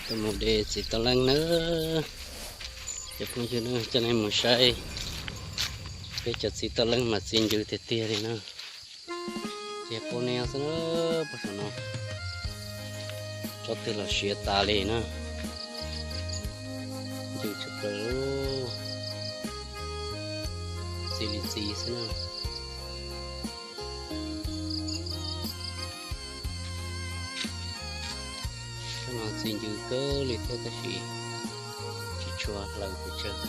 Tuaj mus de txiv tauj leeb na, cov phooj ywg na, coj nej mus saib peb cov txiv tauj leeb mas txi ncw tiag tiag li na. Ces pub niab xwb na, puag saum no, tsob twg los siav tas li na, ncw tshaj plaws, txi li txi xwb na. Tsob no txi ncw kawg li thiab tab sis tsis tshua hlaws pes tsawg.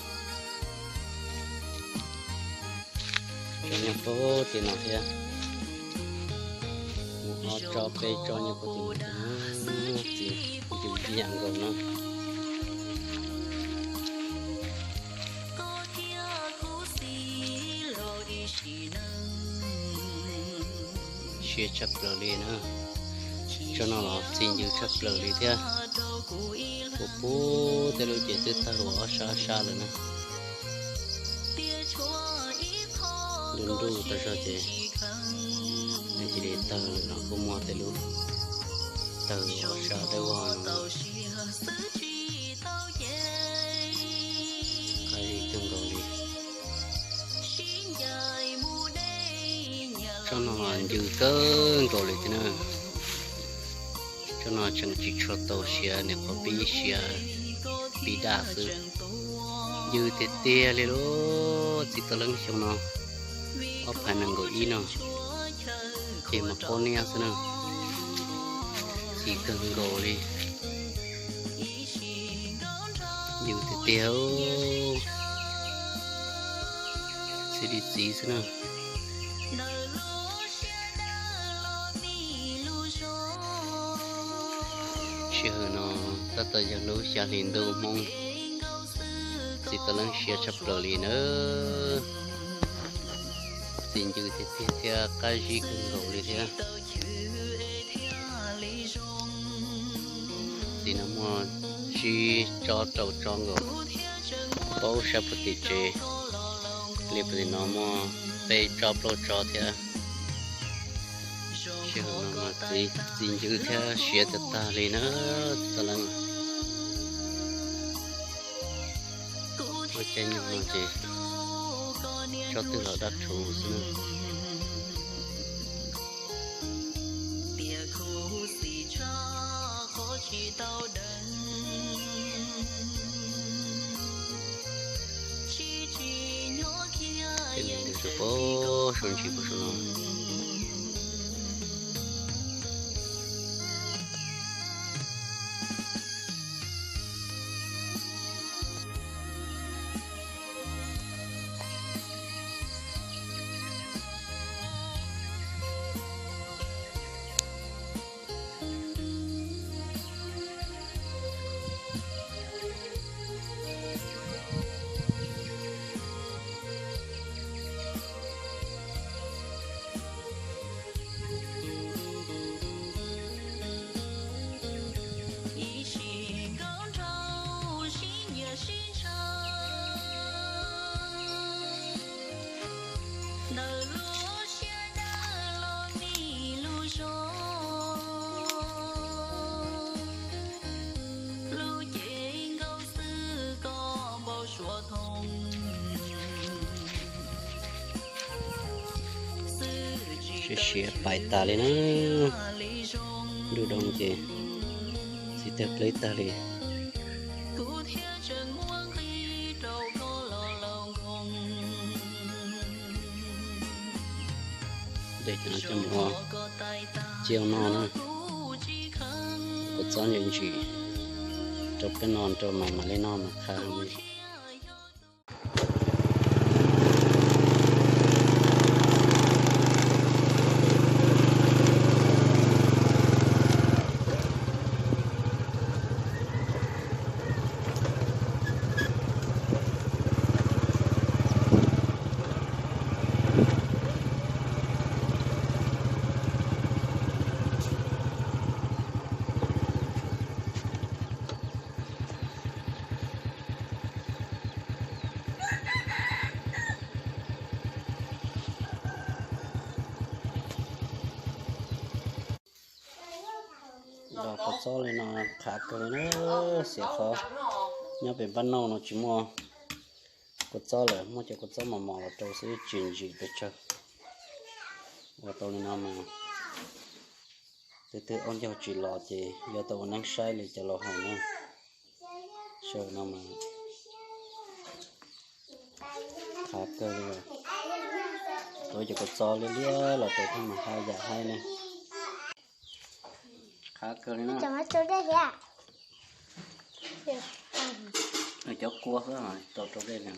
Tsob nyob puag tim no thiab, mus ob tsob peb tsob nyob puag tim no, txi ncw ib yam nkaus no. Siav tshaj plaws li na. Tsob no los txi ncw tshaj plaws li thiab. Puag puag tej lub ces twb tawg ua ob sab ob sab lawm na. Nruj nruj tag zog ces nws cia li tawg lawm no, kuj muaj tej lub tawg ob sab dawb vog no. Qab zib kawg nkaus li. Tsob no ncw kawg nkaus li thiab na. Tsob no tseem tsis tshua tau siav, nyuam qhuav pib siav pib daj xwb. Ncw tiag tiag li lub txiv tauj leeb xyoo no, ob phav nees nkaum ib no, ces mas pub niab xwb na. Txi kawg nkaus li. Ncw tiag tiag, txi li txi xwb na. Sij hawm no tab tom yog lub xya hli ntuj Hmoob, txiv tauj leeb siav tshaj plaws li na. Txi ncw tiag tiag thiab qab zib kawg nkaus li thiab. Tim no muaj tsib tsob rau tsob nkaus, paub sab puag tim tsev li puag tim no muaj peb tsob plaub tsob thiab. Sij hawm no mas txi ncw thiab siav tag tag li na, txiv tauj leeb. Ua caij nyoog no ces tsob twg los daj rhuv xwb na. Ces nws tus sub pob saum ntsis puag saum no. Siav siav pais tas li na. Ntuj doog ces txi tawg pleb tag li. Dej cov no coj mus ua ciaj noj na. Kua txob ntsim ntsim rau peb no rau mas mam li noj mas qhab heev li. Los kua txob li no qhav kawg li na, xiam qhov nyob pem npaj nauj no tsis muaj kua txob lawm, muaj cov kua txob mos mos los rau xwb tsis ntsim pes tsawg. Ua tau li no mas twb twb aub ncaug tsis los ces yuav tau ua neeb saib li cov laus hais na. Sawm no mas qhav kawg li, tau cov kua txob liab liab los rau thiab mas haj yam haib ne. Qhav kawg li na. Cov kua xwb rau rau dej li.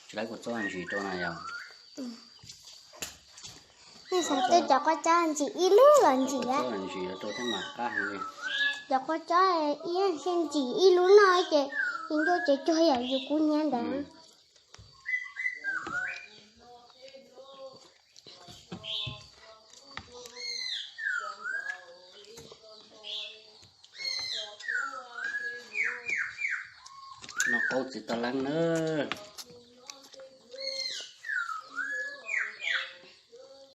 Tsis laib kua txob ntsim rau na yog. Nej xav twb cov kua txob ntsim ib lub los ntsim, ntsim rau thiab mas qab heev li. Cov kua txob ib xyoo ntsim ib lub noj ces ib ncuab ces cuag yam yus kub hnyiab ntawd. Noj qaub txiv toj leeb nawb.